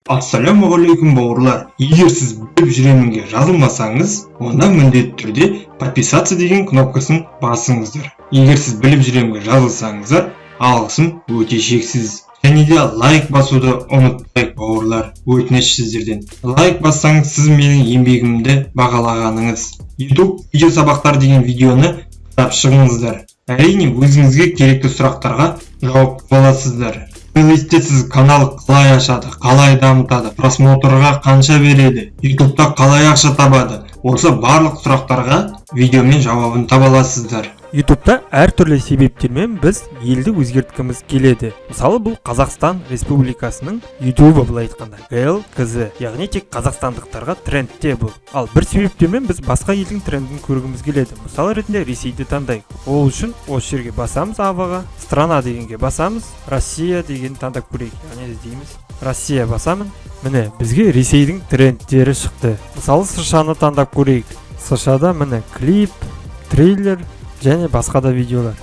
Ассалаумағалейкум, бауырлар! Егер сіз «Біліп жүремінге» жазылмасаңыз, онда міндетті түрде «Подписаться» деген кнопкасын басыңыздар. Егер сіз «Біліп жүремінге» жазылсаңыздар, алғысым өте шексіз. Және де лайк басуды ұмытпайық, бауырлар, өтініш сіздерден. Лайк бассаңыз, сіз менің еңбегімді бағалағаныңыз. YouTube видео сабақтар деген видеоны тыңдап шығыңыздар. Әрине, өзіңізге керекті сұрақтарға жауап таба аласыздар. Плейлистте сіз канал қалай ашады, қалай дамытады, просмотрға қанша береді, Ютубта қалай ақша табады, осы барлық сұрақтарға видеомен жауабын таба аласыздар. Ютубта әртүрлі себептермен біз елді өзгерткіміз келеді. Мысалы, бұл Қазақстан Республикасының Ютубы, былай айтқанда ГЛ КЗ, яғни тек қазақстандықтарға трендте бұл. Ал бір себептермен біз басқа елдің трендін көргіміз келеді. Мысал ретінде Ресейді таңдайық. Ол үшін осы жерге басамыз, аваға, «Страна» дегенге басамыз, «Россия» деген таңдап көрейік, яғни іздейміз. «Россия» басамын. Міне, бізге Ресейдің трендтері шықты. Мысалы, США-ны таңдап көрейік. США-да, міне, клип, трейлер және басқа да видеолар.